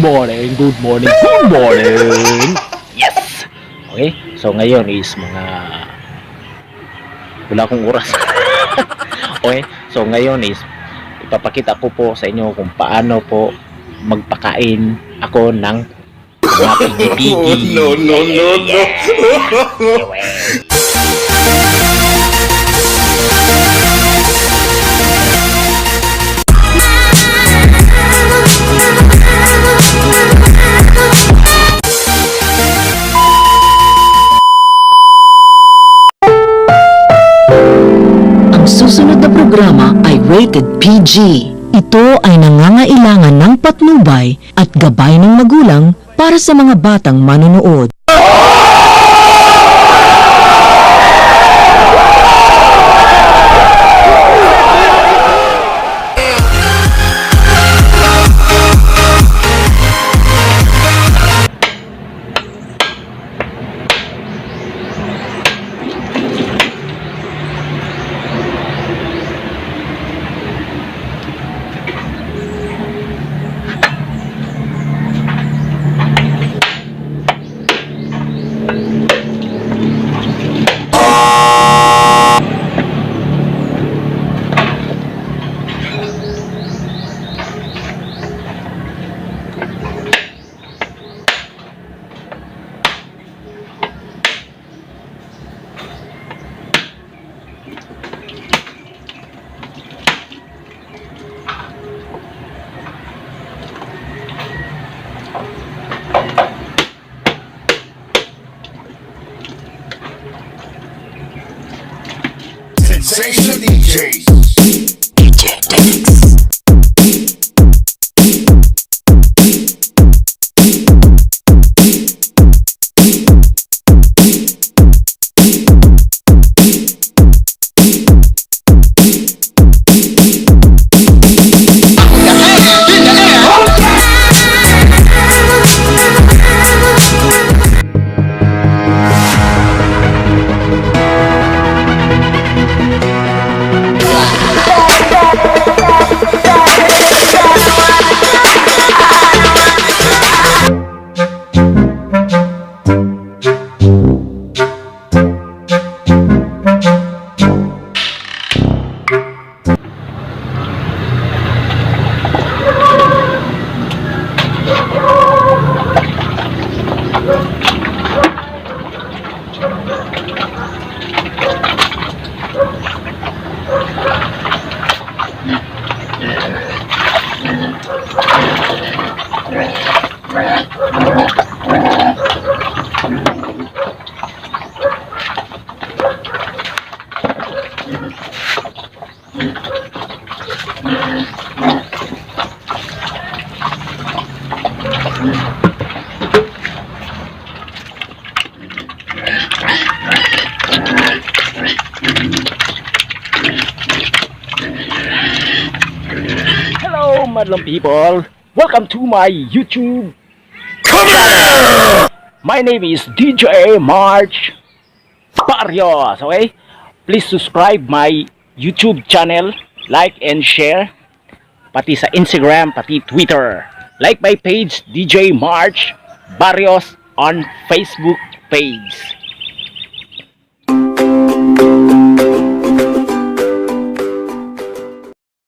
Morning, good morning, good morning! Yes! Okay, so ngayon is mga, wala akong oras. Okay, so ngayon is ipapakita ko po sa inyo kung paano po magpakain ako ng mga pigi-pigi. No, no, no, no. Ang susunod na programa ay rated PG. Ito ay nangangailangan ng patnubay at gabay ng magulang para sa mga batang manonood. Sensation DJs. DJ Dex. Hello, madlang people! Welcome to my YouTube channel! My name is DJ March Barrios, okay? Please subscribe my YouTube channel, like and share, pati sa Instagram, pati Twitter. Like my page, DJ March Barrios on Facebook page.